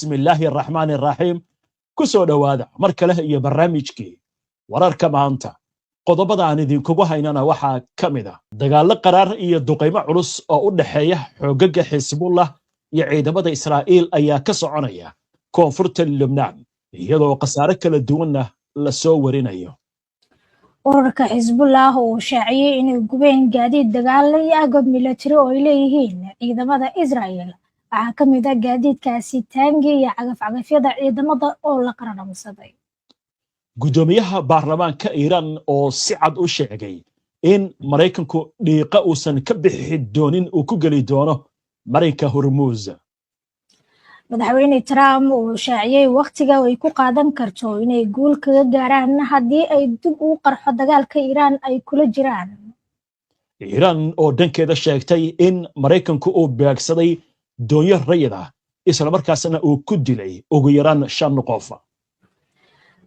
Bismillaahi araxmaani araxiim. Ku soo dhowaada mar kale iyo barnaamijkii Wararka Maanta. Qodobada aan idinkugu haynana waxaa ka mid ah dagaallo qaraar iyo duqaymo culus oo u dhexeeya xoogagga Xisbullah iyo ciidamada Israa'iil ayaa ka soconaya koonfurta Lubnaan, iyadoo khasaare kala duwanna la soo warinayo. Ururka Xisbullah oo shaaciyey inay gubeen gaadiid dagaal iyo agab milatari oo ay leeyihiin ciidamada Israel. Waxaa ka mid ah gaadiidkaasi taangi iyo cagaf-cagafyada ciidamada oo la qaradhamsaday. Guddoomiyaha baarlamaanka Iiraan oo si cad u sheegay in Maraykanku dhiiqa uusan ka bixi doonin uu ku geli doono marinka Hormuuz. Madaxweyne Trump uu shaaciyey wakhtiga ay ku qaadan karto inay guul kaga gaaraan haddii ay dib uu qarxo dagaalka Iiraan ay kula jiraan. Iiraan oo dhankeeda sheegtay in Maraykanku uu beegsaday doonyo rayid ah, islamarkaasna uu ku dilay ugu yaraan shan qof.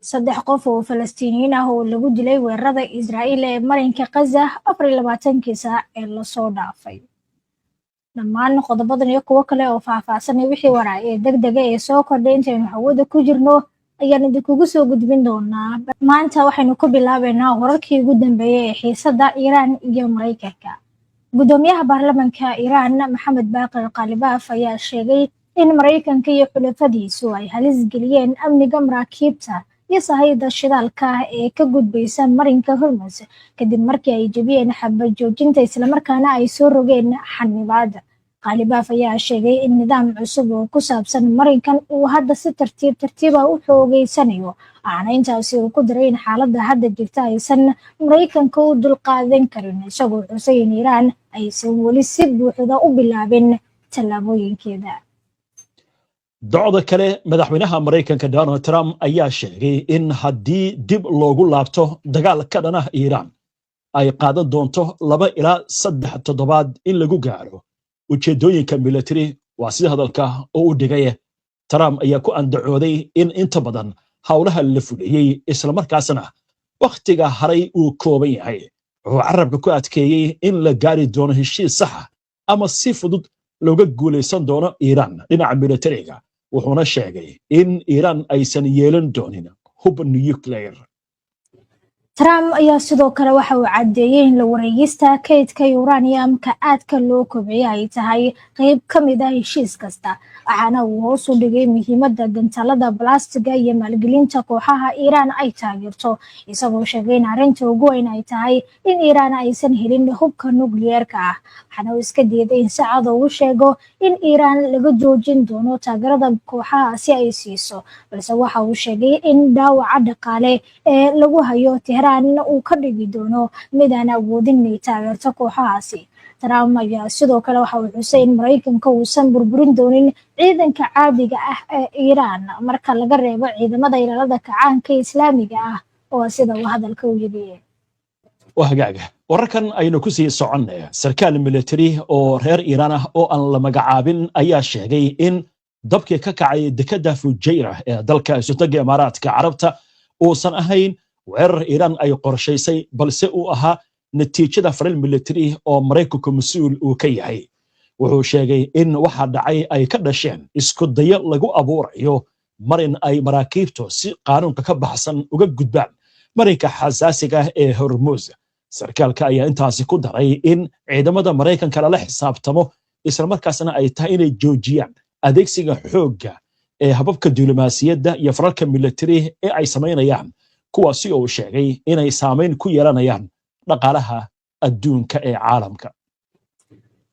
Saddex qof oo Falastiiniyiin ah oo lagu dilay weerarada Israa'iil ee marinka Khaza 24-kii saac ee lasoo dhaafay. Dhammaan qodobadan iyo kuwo kale oo faahfaahsanay wixii waraa ee degdega ee soo kordhay intaynu hawada ku jirno ayaan idinkugu soo gudbin doonaa. Maanta waxaynu ku bilaabeynaa wararkii ugu dambeeyey ee xiisada Iiraan iyo Maraykanka. Guddoomiyaha baarlamanka Iiraan, Maxamed Baaqir Qaalibaaf, ayaa sheegay in Maraykanka iyo xulafadiisu ay halis geliyeen amniga maraakiibta iyo sahayda shidaalka ee ka gudbaysa marinka Hormuz, kadib markii ay jebiyeen xabad joojinta, islamarkaana ay soo rogeen xanibaad. Qaalibaaf ayaa sheegay in nidaam cusub oo ku saabsan marinkan uu hadda si tartiib tartiiba u xoogeysanayo, waxaana intaasi uu ku daray in xaaladda hadda jirta aysan Maraykanka u dulqaadan karin, isagoo xusay in Iiraan aysan weli si buuxda u bilaabin tallaabooyinkeeda. Docda kale, madaxweynaha Maraykanka Donald Trump ayaa sheegay in haddii dib loogu laabto dagaal ka dhan ah Iiraan ay qaadan doonto 2 ilaa 3 toddobaad in lagu gaaro ujeeddooyinka military, waa sida hadalka oo u dhigay. Trump ayaa ku andacooday in inta badan howlaha la fuliyey, islamarkaasna wakhtiga haray uu kooban yahay. Wuxuu carabka ku adkeeyey in la gaari doono heshiis saxa ama si fudud looga guulaysan doono Iiraan dhinaca militariga, wuxuuna sheegay in Iiraan aysan yeelan doonin hub nuclear. Trump ayaa sidoo kale waxa uu caddeeyey in la wareegista kaydka uraniumka aadka loo kobciyay ay tahay qeyb ka mid ah heshiis kasta, waxaana uu hoos u dhigay muhiimadda gantalada balastiga iyo maalgelinta kooxaha Iiraan ay taageerto, isagoo sheegay in arrinta ugu weyn ay tahay in Iiraan aysan helin hubka nukliyeerka ah. Waxaana uu iska diiday in si cad ugu sheego in Iiraan laga joojin doono taageerada kooxaha si ay siiso, balse waxa uu sheegay in dhaawaca dhaqaale ee lagu hayo Tehraan uu ka dhigi doono mid aan awoodin inay taageerto kooxahaasi. Trump ayaa sidoo kale waxa uu xusay in Maraykanka uusan burburin doonin ciidanka caadiga ah ee Iiraan, marka laga reebo ciidamada Ilaalada Kacaanka Islaamiga ah, oo sida uu hadalka u yidhi. Waa hagaaga, wararkan aynu ku sii soconnay. Sarkaal military oo reer Iiraan ah oo aan la magacaabin ayaa sheegay in dabkii ka kacay dekedda Fujayra ee dalka Isutaga Imaaraadka Carabta uusan ahayn weerar Iiraan ay qorshaysay, balse uu ahaa natiijada faral military oo Maraykanku mas-uul uu ka yahay. Wuxuu sheegay in waxa dhacay ay ka dhasheen isku dayo lagu abuurayo marin ay maraakiibtu si qaanuunka ka baxsan uga gudbaan marinka xasaasiga ah ee Hormuuz. Sarkaalka ayaa intaasi ku daray in ciidamada Maraykanka lala xisaabtamo, islamarkaasna ay tahay inay joojiyaan adeegsiga xoogga ee hababka diblomaasiyadda iyo falalka military ee ay samaynayaan, kuwaasi oo uu sheegay inay saamayn ku yeelanayaan dhaqaalaha adduunka ee caalamka.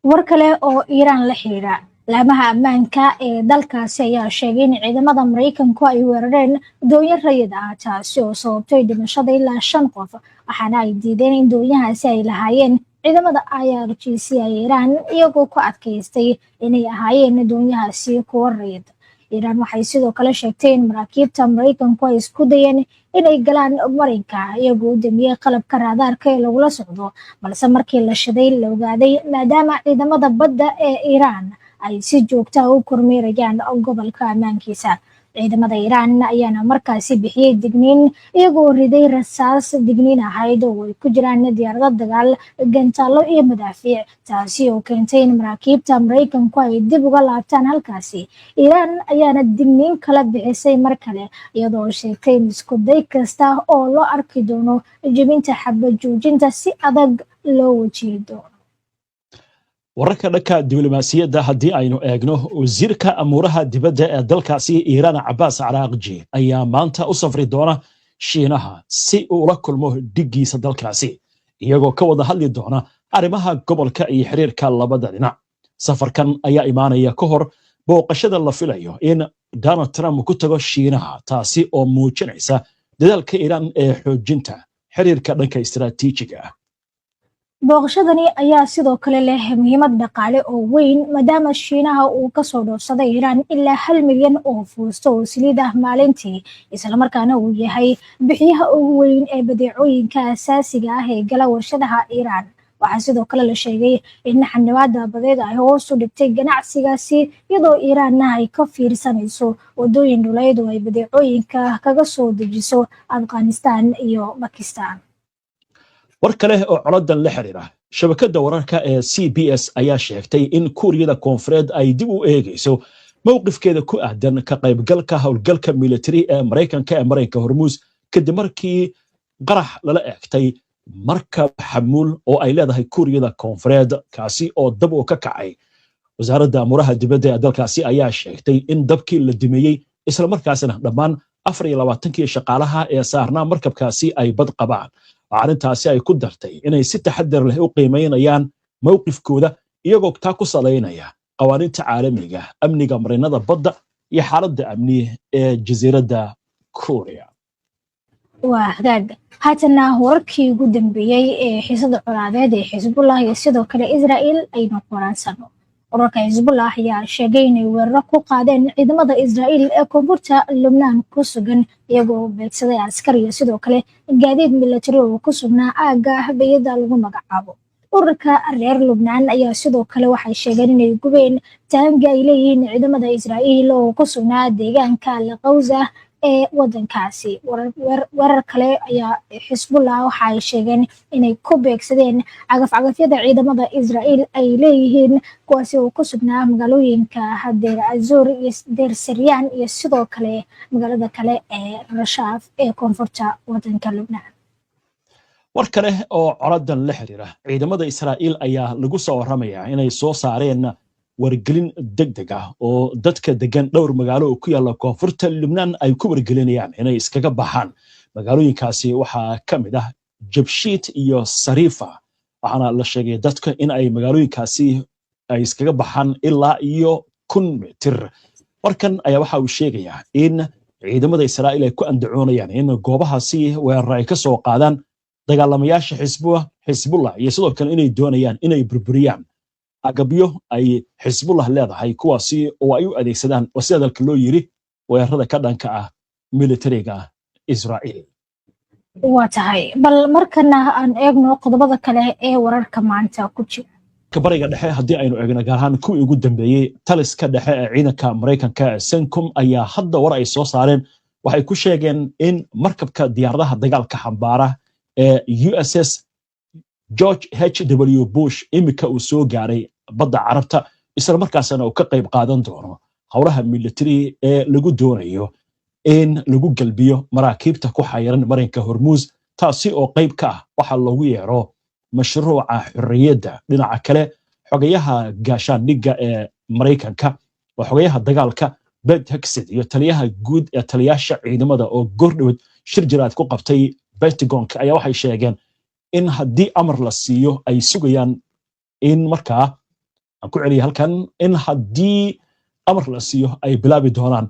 War kale oo Iiraan la xiriira: laamaha ammaanka ee dalkaasi ayaa sheegay in ciidamada Maraykanku ay weerareen doonyo rayid ah, taasi oo sababtay dhimashada ilaa shan qof, waxaana ay diideen in doonyahaasi ay lahaayeen ciidamada IRGC ee Iiraan, iyagoo ku adkaystay inay ahaayeen doonyahaasi kuwo rayid. Iiraan waxay sidoo kale sheegtay in maraakiibta Maraykanku ay isku dayeen inay galaan marinka, iyagoo u damiyey qalabka raadaarka ee lagula socdo, balse markii la shiday la ogaaday, maadaama ciidamada badda ee Iiraan ay si joogta u kormeerayaan gobolka ammaankiisa. Ciidamada Iiraan ayaana markaasi bixiyey digniin, iyagoo riday rasaas digniin ahayd oo ay ku jiraan diyaarado dagaal, gantaallo iyo madaafiic, taasi oo keentay in maraakiibta Maraykanku ay dib uga laabtaan halkaasi. Iiraan ayaana digniin kala bixisay mar kale, iyadoo sheegtay in isku day kasta oo loo arki doono jebinta xabad joojinta si adag loo wajihi doono. Wararka dhanka diblomaasiyadda haddii aynu eegno, wasiirka amuuraha dibadda ee dalkaasi Iiraan, Cabaas Caraaqji, ayaa maanta u safri doona Shiinaha si uu ula kulmo dhiggiisa dalkaasi, iyagoo ka wada hadli doona arrimaha gobolka iyo xiriirka labada dhinac. Safarkan ayaa imaanaya ka hor booqashada la filayo in Donald Trump ku tago Shiinaha, taasi oo muujinaysa dadaalka Iiraan ee xoojinta xiriirka dhanka istaraatiijiga ah. Booqashadani ayaa sidoo kale leh muhiimad dhaqaale oo weyn, maadaama Shiinaha uu kasoo dhoofsaday Iiraan ilaa 1 milyan oo fuusto oo saliid ah maalintii, islamarkaana uu yahay bixiyaha ugu weyn ee badeecooyinka asaasiga ah ee gala warshadaha Iiraan. Waxaa sidoo kale la sheegay in xanibaada badeed ay hoos u dhigtay ganacsigaasi, iyadoo Iiraanna ay ka fiirsanayso wadooyin dhuleed oo ay badeecooyinka kaga soo dejiso Afghanistan iyo Bakistan. War kale oo coladan la xiriira, shabakadda wararka ee CBS ayaa sheegtay in Kuuriyada Koonfureed ay dib u eegayso mowqifkeeda ku aadan ka qaybgalka howlgalka militari ee Maraykanka ee Marinka Hormuus, kadib markii qarax lala eegtay markab xamuul oo ay leedahay Kuuriyada Koonfureed, kaasi oo dab uu ka kacay. Wasaaradda amuuraha dibadda ee dalkaasi ayaa sheegtay in dabkii la dimeeyey, islamarkaasina dhammaan 24-kii shaqaalaha ee saarnaa markabkaasi ay bad qabaan. Arrintaasi ay ku dartay inay si taxadar leh u qiimaynayaan mowqifkooda, iyagoo taa ku salaynaya qawaaniinta caalamiga, amniga marinada badda iyo xaaladda amni ee Jasiiradda Kuuriya. Waa hagaag. Haatana wararkii ugu dambeeyey ee xiisada colaadeed ee Xisbullah iyo sidoo kale Israel aynu qoraansano. Ururka Xisbullah ayaa sheegay inay weeraro ku qaadeen ciidamada Israel ee koonfurta Lubnaan ku sugan, iyagoo beegsaday askar iyo sidoo kale gaadiid milatari oo ku sugnaa aagga Bayada lagu magacaabo. Ururka reer Lubnaan ayaa sidoo kale waxay sheegeen inay gubeen taangi ay leeyihiin ciidamada Israa'iil oo ku sugnaa deegaanka Laqawsa ee wadankaasi. Weerar kale ayaa Xisbullah waxa ay sheegeen inay ku beegsadeen cagaf-cagafyada ciidamada Israa'iil ay leeyihiin, kuwaasi oo ku sugnaa magaalooyinka Deer Azuur iyo Deer Siryaan iyo sidoo kale magaalada kale ee Rashaaf ee koonfurta wadanka Lubnaan. War kale oo coladan la xiriira, ciidamada Israa'iil ayaa lagu soo warramayaa inay soo saareen wargelin deg deg ah oo dadka degan dhowr magaalo oo ku yaalla koonfurta Lubnaan ay ku wargelinayaan inay iskaga baxaan. Magaalooyinkaasi waxaa ka mid ah Jabshiit iyo Sarifa, waxaana la sheegay dadka in ay magaalooyinkaasi ay iskaga baxaan ilaa iyo 1000 mitir. Warkan ayaa waxa uu sheegayaa in ciidamada Israa'iil ay ku andacoonayaan in goobahaasi weerar ay ka soo qaadaan dagaalamayaasha Xisbullah, iyo sidoo kale inay doonayaan inay burburiyaan agabyo ay Xisbullah leedahay, kuwaasi oo ay u adeegsadaan, oo sida dalka loo yiri, weerarada ka dhanka ah militariga Israa'iil. Waa tahay. Bal markana aan eegno qodobada kale ee wararka maanta ku jira. Bariga Dhexe haddii aynu eegno, gaar ahaan kuwii ugu dambeeyey, taliska dhexe ee ciidanka Maraykanka ee CENTCOM ayaa hadda war ay soo saareen waxay ku sheegeen in markabka diyaaradaha dagaalka xambaara ee USS George H W Bush imika uu soo gaaray Badda Carabta, isla markaasna uu ka qayb qaadan doono howlaha military ee lagu doonayo in lagu galbiyo maraakiibta ku xayiran Marinka Hormuus, taasi oo qayb ka ah waxa loogu yeero Mashruuca Xorriyadda. Dhinaca kale, xogayaha gaashaandhigga ee Maraykanka oo xogayaha dagaalka Pete Hegseth iyo taliyaha guud ee taliyaasha ciidamada oo goordhoweed shir jiraad ku qabtay Pentagonka ayaa waxay sheegeen in haddii amar la siiyo ay sugayaan in markaa aan ku celiya halkan in haddii amar la siiyo ay bilaabi doonaan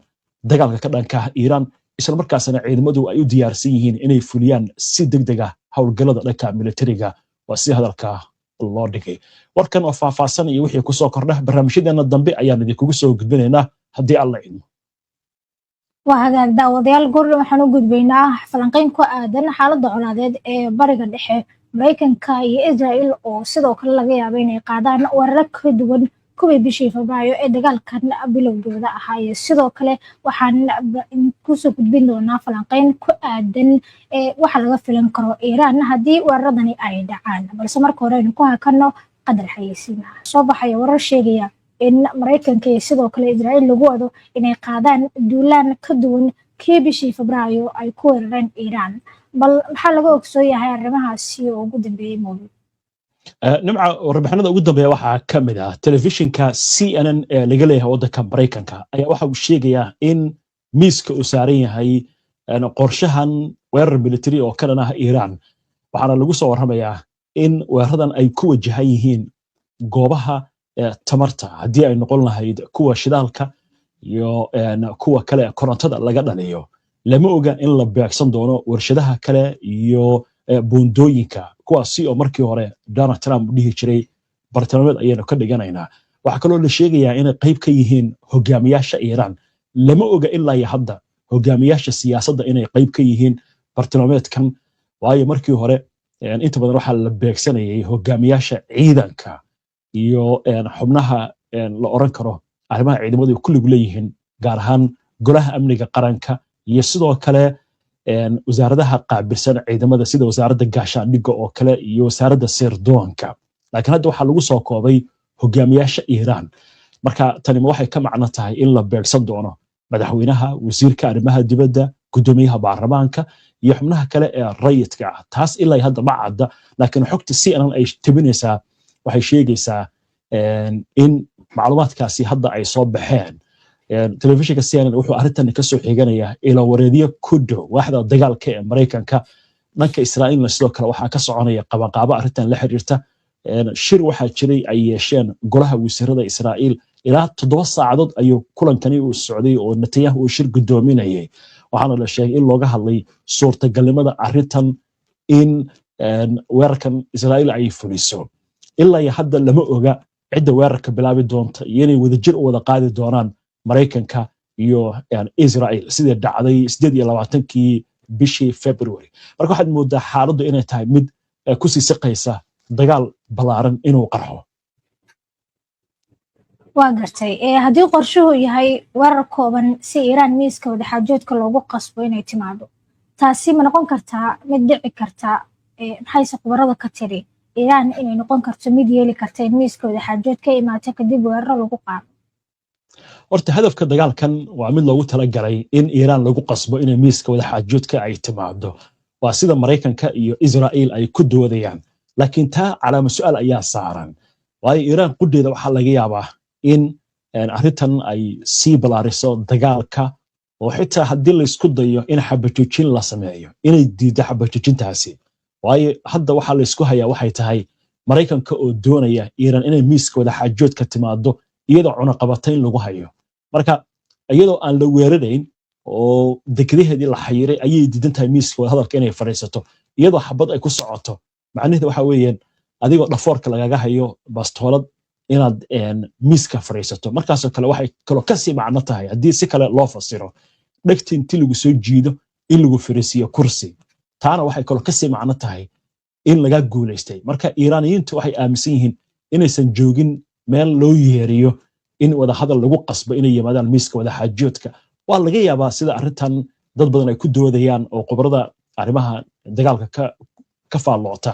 dagaalka ka dhanka ah Iiraan, isla markaasna ciidamadu ay u diyaarsan yihiin inay fuliyaan si degdeg ah howlgallada dhanka militariga, waa si hadalka loo dhigay. Warkan oo faahfaahsan iyo wixii kusoo kordha barnaamijyadeena dambe ayaan idinkugu soo gudbinaynaa haddii Alla idmo. Waa hagaag, daawadayaal. Goordhan waxaan u gudbaynaa falanqeyn ku aadan xaaladda colaadeed ee Bariga Dhexe, Maraykanka iyo Israel oo sidoo kale laga yaabo inay qaadaan weeraro ka duwan. Kuwii bishii Febraayo ee dagaalkan bilowgooda ahaaye. Sidoo kale waxaan kusoo gudbin doonaa falanqeyn ku aadan waxa laga filan karo Iiraan haddii weeraradani ay dhacaan, balse marka hore aynu ku hakano qadar xayeysiinaha. Soo baxaya warar sheegaya in Maraykanka iyo sidoo kale Israa'iil lagu wado inay qaadaan duulaan ka duwan kii bishii Febraayo ay ku weerareen Iiraan. Bal maxaa laga ogsoon yahay arrimahaasi oo ugu dambeeyey, Mawlid? Nimca, warbixinada ugu dambeeya waxaa ka mid ah telefishinka CNN ee laga leeyahay waddanka Maraykanka ayaa waxa uu sheegayaa in miiska uu saaran yahay qorshahan weerar military oo ka dhan ah Iiraan. Waxaana lagu soo warramayaa in weeraradan ay ku wajahan yihiin goobaha tamarta, haddii ay noqon lahayd kuwa shidaalka iyo kuwa kale korontada laga dhaliyo. Lama oga in la beegsan doono warshadaha kale iyo buundooyinka, kuwaasi oo markii hore Donald Trump dhihi jiray bartilmaameed ayaynu ka dhiganaynaa. Waxaa kaloo la sheegayaa inay qayb ka yihiin hogaamiyaasha Iiraan. Lama oga ilaa iyo hadda hogaamiyaasha siyaasadda inay qayb ka yihiin bartilmaameedkan, waayo markii hore inta badan waxaa la beegsanayay hogaamiyaasha ciidanka iyo xubnaha la oran karo arrimaha ciidamadu kulligu leeyihiin, gaar ahaan Golaha Amniga Qaranka iyo sidoo kale wasaaradaha qaabilsan ciidamada, sida Wasaaradda Gaashaandhigga oo kale iyo Wasaaradda Sirdoonka. Laakiin hadda waxaa lagu soo koobay hogaamiyaasha Iiraan. Marka tanima waxay ka macno tahay in la beegsan doono madaxweynaha, wasiirka arrimaha dibadda, guddoomiyaha baarlamaanka iyo xubnaha kale ee rayidka ah. Taas ilaa hadda ma cadda, laakiin xogta CNN ay tabinaysaa waxay sheegaysaa in macluumaadkaasi hadda ay soo baxeen. Telefishinka CNN wuxuu arrintan ka soo xiganayaa ilawareedyo ku dhow waaxda dagaalka ee Maraykanka. Dhanka Israa'iilna sidoo kale waxaa ka soconaya qabanqaabo arrintan la xiriirta. Shir waxaa jiray ay yeesheen golaha wasiirada Israa'iil. Ilaa 7 saacadood ayuu kulankani uu socday oo Netanyahu uu shir guddoominayay, waxaana la sheegay in looga hadlay suurtagalnimada arrintan in weerarkan Israa'iil ay fuliso. Ilaa iyo hadda lama oga cidda weerarka bilaabi doonta iyo inay wadajir u wada qaadi doonaan Maraykanka iyo Israel, sidii dhacday 28-kii bishii February. Marka waxaad moodaa xaaladdu inay tahay mid kusii siqaysa dagaal ballaaran inuu qarxo. Waa gartay. Haddii qorshuhu yahay weerar kooban si Iiraan miiska wadaxaajoodka loogu qasbo inay timaado, taasi ma noqon kartaa mid dhici karta? Maxayse khubarada ka tiri Iiraan inay noqon karto mid yeeli karta in miiska wadaxaajood ka imaato kadib weeraro lagu qaado? Horta hadafka dagaalkan waa mid loogu talagalay in Iiraan lagu qasbo inay miiska wadaxaajoodka ay timaado, waa sida Maraykanka iyo Israa'iil ay ku doodayaan. Laakiin taa calaama su'aal ayaa saaran, waayo Iiraan qudheeda waxaa laga yaabaa in arrintan ay sii balaariso dagaalka, oo xitaa haddii laysku dayo in xabajoojin la sameeyo inay diiddo xabajoojintaasi. Waayo hadda waxaa laysku hayaa waxay tahay Maraykanka oo doonaya Iiraan inay miiska wadaxaajoodka timaado iyadoo cunaqabatayn lagu hayo. Marka iyadoo aan la weerarayn oo dekedaheedii la xayiray ayay diidan tahay miiska wadahadalka inay fadhiisato, iyadoo xabad ay ku socoto. Macnaheedu waxa weeyaan adigoo dhafoorka lagaga hayo bastoolad inaad miiska fadhiisato markaasoo kale waxay kaloo kasii macno tahay, haddii si kale loo fasiro, dhegta inti lagu soo jiido in lagu fariisiiyo kursi. Taana waxay kaloo kasii macno tahay in laga guulaystay. Marka Iiraaniyiintu waxay aaminsan yihiin inaysan joogin meel loo yeeriyo in wadahadal lagu qasbo inay yimaadaan miiska wadaxaajoodka. Waa laga yaabaa, sida arrintan dad badan ay ku doodayaan oo khubarada arrimaha dagaalka ka faalloota,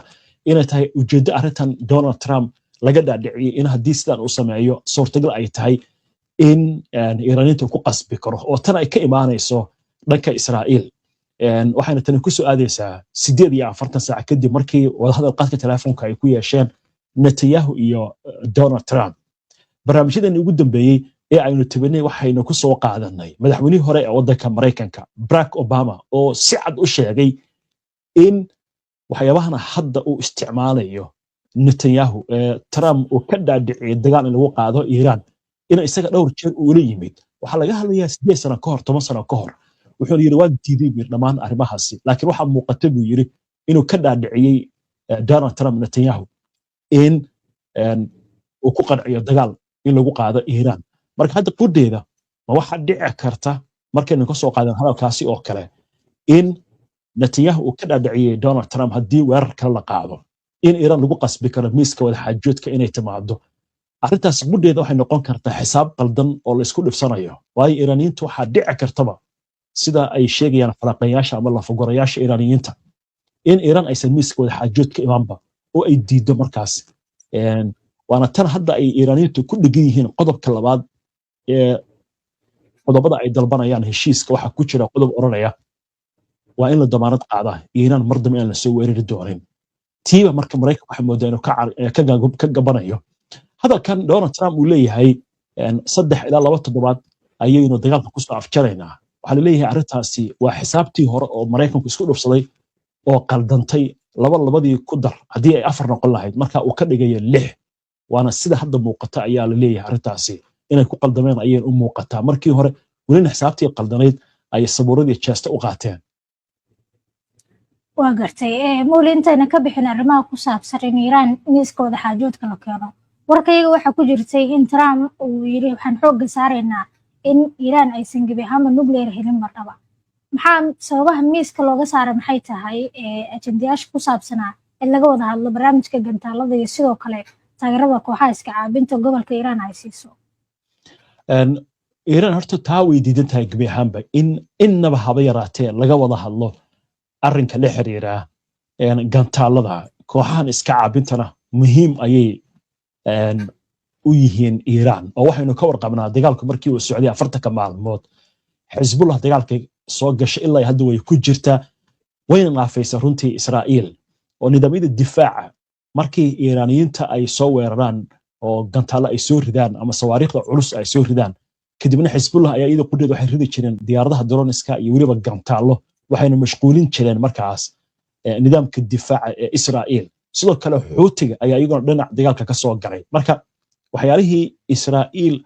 inay tahay ujeeddo arrintan Donald Trump laga dhaadhiciyey in haddii sidan uu sameeyo suurtagal ay tahay in Iiraaniinta ku qasbi karo, oo tan ay ka imaanayso dhanka Israa'iil. Waxayna tani ku soo aadaysaa 48 saac kadib markii wadahadal qadka telefoonka ay ku yeesheen Netanyahu iyo Donald Trump. Barnaamijyadan ugu dambeeyey ee aynu tabinay waxaynu ku soo qaadanay madaxweynihii hore ee waddanka Maraykanka Barack Obama oo si cad u sheegay in waxyaabahana hadda uu isticmaalayo Netanyahu ee Trump uu ka dhaadhiciyay dagaal in lagu qaado Iiraan in isaga dhowr jeer uula yimid. Waxaa laga hadlayaa 8 sano ka hor, 10 sano ka hor. Wuxuuna yidhi waan diiday buu yidhi dhammaan arrimahaasi, laakiin waxaa muuqata buu yidhi inuu ka dhaadhiciyey Donald Trump Netanyahu in uu ku qanciyo dagaal in lagu qaado Iiraan. Marka hadda qudheeda ma waxaa dhici karta, markaynu ka soo qaadan hadalkaasi oo kale, in Netanyahu uu ka dhaadhiciyey Donald Trump haddii weerar kale la qaado in Iiraan lagu qasbi karo miiska wadaxaajoodka inay timaado? Arrintaas mudheeda waxay noqon kartaa xisaab qaldan oo la isku dhibsanayo, waayo Iiraaniyiinta waxaa dhici kartaba, sida ay sheegayaan falaqayaasha ama lafagorayaasha Iiraaniyiinta, in Iiraan aysan miiska wada xaajoodka imaanba oo ay diiddo markaas. Waana tan hadda ay Iiraaniyiintu ku dhegan yihiin. Qodobka labaad ee qodobada ay dalbanayaan heshiiska waxaa ku jira qodob odhanaya waa in la damaanad qaadaa Iiraan mar dambe aan la soo weerari doonin. Tiiba marka Maraykanka waxay moodaa inuu ka gabanayo. Hadalkan Donald Trump uu leeyahay 3 ilaa 2 toddobaad ayaynu dagaalka kusoo afjaraynaa, waxaa laleeyahay arrintaasi waa xisaabtii hore oo Maraykanku isku dhufsaday oo qaldantay. Laba labadii ku dar haddii ay 4 noqon lahayd, marka uu ka dhigayo 6. Waana sida hadda muuqata ayaa la leeyahay, arrintaasi inay ku qaldameen ayay u muuqataa markii hore, welina xisaabtii qaldanayd ay sabuuradii jeesta u qaateen. Waa gartay, Mawli. Intayna ka bixin arrimaha ku saabsan in Iiraan miiska wada xaajoodka la keeno, warkayga waxaa ku jirtay in Trump uu yidhi waxaan xoogga saaraynaa in Iiraan aysan gebi ahaanba nuclear helin marnaba. Maxaa sababaha miiska looga saara? Maxay tahay ajendayaasha ku saabsanaa in laga wada hadlo barnaamijka gantaalada iyo sidoo kale taageerada kooxaha iska caabinta gobolka Iiraan ay siiso? Iiraan horta taa way diidan tahay gebi ahaanba in innaba haba yaraatee laga wada hadlo arrinka la xiriira gantaalada. Kooxahan iska caabintana muhiim ayay u yihiin Iiraan, oo waxaynu ka warqabnaa dagaalku markii uu socday 40-ka maalmood, Xisbullah dagaalka soo gashay, ilaa hadda way ku jirtaa, wayna naafaysa runtii Israa'iil oo nidaamyada difaaca markii Iiraaniyiinta ay soo weeraraan oo gantaallo ay soo ridaan ama sawaariikhda culus ay soo ridaan, kadibna Xisbullah ayaa iyada qudheed waxay ridi jireen diyaaradaha droniska iyo weliba gantaallo, waxayna mashquulin jireen markaas nidaamka difaaca ee Israa'iil. Sidoo kale Xuutiga ayaa iyaguna dhinac dagaalka ka soo galay. Marka waxyaalihii Israa'iil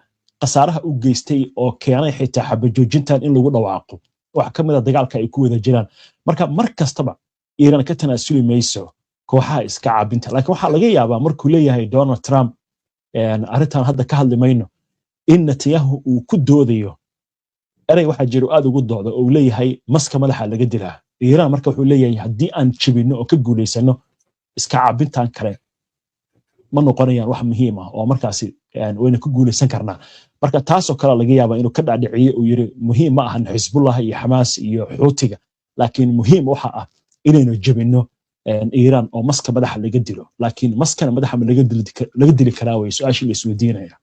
khasaaraha u geystay oo keenay xitaa xabajoojintan in lagu dhawaaqo waxa ka mid a dagaalka ay ku wada jiraan. Marka mar kastaba Iiraan ka tanaasuli mayso kooxaha iska caabinta. Laakiin waxaa laga yaabaa markuu leeyahay Donald Trump arrintan hadda ka hadli mayno, in Netanyahu uu ku doodayo erey waxaa jira aad ugu doodo oo uu leeyahay maska madaxa laga dilaa Iiraan. Marka wuxuu leeyahay haddii aan jebinno oo ka guulaysano, iska caabintan kale ma noqonayaan wax muhiim ah oo markaasi wayna ku guulaysan karnaa. Marka taasoo kale laga yaabaa inuu ka dhaadhiciyo, uu yiri muhiim ma ahan Xisbullah iyo Xamaas iyo Xuutiga, laakiin muhiim waxa ah inaynu jebinno Iiraan oo maska madaxa laga dilo. Laakiin maskana madaxa ma laga dili karaa way su-aashii la isweydiinaya.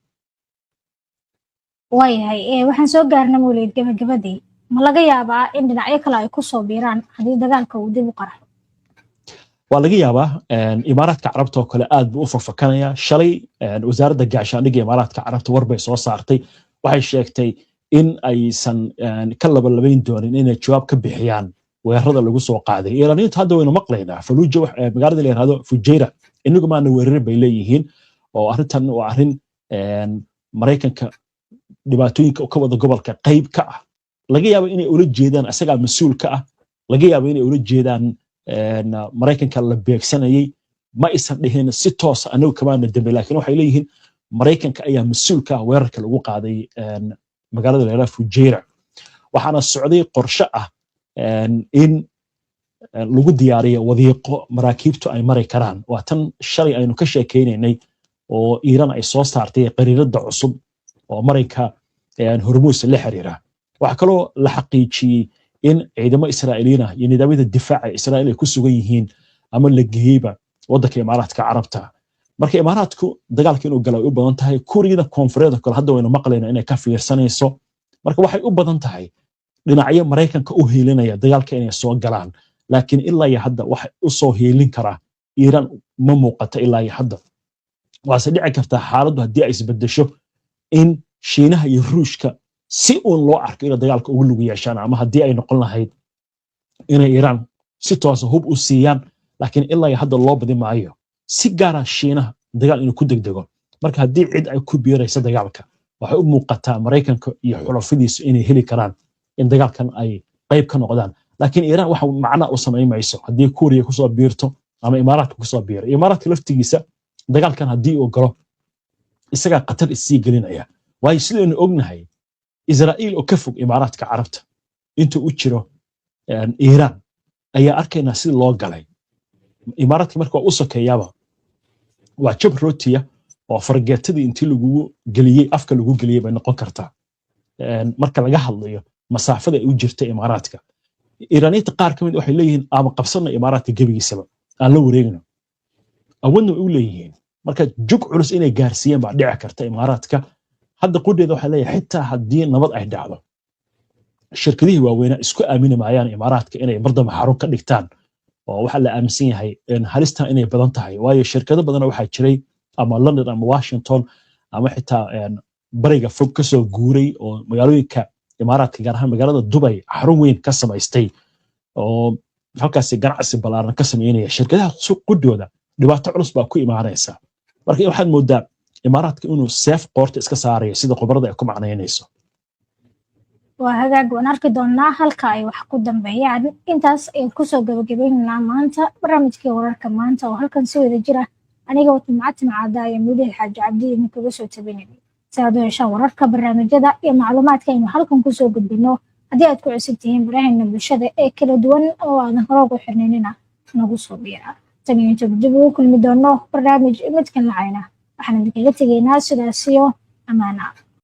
Waayahay, waxaan soo gaarnay, Mawlid, gabagabadii. Ma laga yaabaa in dhinacyo kale ay ku soo biiraan haddii dagaalka uu dib u qarxo? Waa laga yaabaa. Imaaraadka Carabta oo kale aad buu u fakfakanaya. Shalay Wasaaradda Gaashaandhigga Imaaraadka Carabta war bay soo saartay. Waxay sheegtay in aysan ka labalabayn doonin inay jawaab ka bixiyaan weerarada lagu soo qaaday Iiraaniyiinta. Hadda waynu maqlaynaa Faluuja, magaalada la yirahdo Fujayra, inagu maana weerarin bay leeyihiin, oo arrintan waa arrin Maraykanka dhibaatooyinka ka wada gobolka qayb ka ah. Laga yaabo inay ula jeedaan isagaa mas-uul ka ah, laga yaabo inay ula jeedaan Maraykanka la beegsanayay. Ma aysan dhihin si toosa anagu kamaana dambe, laakiin waxay leeyihiin Maraykanka ayaa mas-uul ka ah weerarka lagu qaaday magaalada la yidhahdo Fujayra. Waxaana socday qorshe ah in lagu diyaariyo wadiiqo maraakiibtu ay mari karaan. Waa tan shalay aynu ka sheekaynaynay oo Iiraan ay soo saartay qariirada cusub oo marinka Hormuus la xiriira. Waxaa kaloo la xaqiijiyey in ciidamo Israa'iiliyiin ah iyo nidaamyada difaaca Israa'iil ay ku sugan yihiin ama la geeyeyba waddanka Imaaraadka Carabta. Marka Imaaraadku dagaalka inuu galo ay u badan tahay. Kuuriyada Koonfureed kale hadda waynu maqlayna inay ka fiirsanayso. Marka waxay u badan tahay dhinacyo Maraykanka u hiilinaya dagaalka inay soo galaan, laakiin ilaa iyo hadda wax u soo hiilin karaa Iiraan ma muuqata ilaa iyo hadda. Waase dhici kartaa xaaladdu haddii ay isbedesho in Shiinaha iyo Ruushka si uun loo arko inay dagaalka ugu lug yeeshaan, ama haddii ay noqon lahayd inay Iiraan si toosa hub u siiyaan. Laakiin ilaa iyo hadda loo badi maayo si gaara Shiinaha dagaal inuu ku degdego. Marka haddii cid ay ku biiraysa dagaalka, waxay u muuqataa Maraykanka iyo xulafadiisu inay heli karaan in dagaalkan ay qayb ka noqdaan. Laakiin Iiraan wax macna u samayn mayso haddii Kuuriya kusoo biirto ama Imaaraadka kusoo biiro. Imaaraadka laftigiisa dagaalkan haddii uu galo, isagaa khatar issii gelinaya, waayo sidaynu ognahay Israa'iil oo ka fog Imaaraadka Carabta intuu u jiro Iiraan ayaa arkaynaa sida loo galay. Imaaraadka marka waa u sokeeyaaba, waa jab rootiya. Oo fargeetadii intii lagugu geliyey afka lagu geliyey bay noqon kartaa marka laga hadlayo masaafada ay u jirta Imaaraadka. Iiraaniyiinta qaar ka mid waxay leeyihiin, ama qabsana Imaaraadka gebigiisaba, aan la wareegno. Awoodna way u leeyihiin. Marka jug culus inay gaarsiiyeen baa dhici karta Imaaraadka. Hadda qudheeda waxay leeyahay, xitaa haddii nabad ay dhacdo, shirkadihii waaweynaa isku aamini maayaan Imaaraadka inay mardamba xarun ka dhigtaan, oo waxaa la aaminsan yahay halistan inay badan tahay, waayo shirkado badan waxaa jiray ama London ama Washington ama xitaa Bariga Fog kasoo guuray oo magaalooyinka Imaaraadka, gaar ahaan magaalada Dubay, xarun weyn ka samaystay oo halkaasi ganacsi ballaaran ka samaynaya. Shirkadaha qudhooda dhibaato culus baa ku imaanaysa. Marka waxaad moodaa Imaaraadka inuu seef qoorta iska saarayo, sida khubarada ay ku macnaynayso. Waa hagaag, waan arki doonaa halka ay wax ku dambeeyaan. Intaas ayaan kusoo gabagabaynaynaa maanta barnaamijkii Wararka Maanta, oo halkan si wada jira aniga Watmacad Timcaada iyo Mudil Xaaji Cabdi idinkaga soo tabinayay. Si aad u heshaan wararka, barnaamijyada iyo macluumaadka aynu halkan kusoo gudbino, haddii aad ku cusub tihiin baraheena bulshada ee kala duwan oo aadan hore ugu xirnaynina, nagu soo biira. Tan iyo inta dib ugu kulmi doono barnaamij midkan lacayna, waxaan idinkaga tegaynaa sidaasiyo amaana.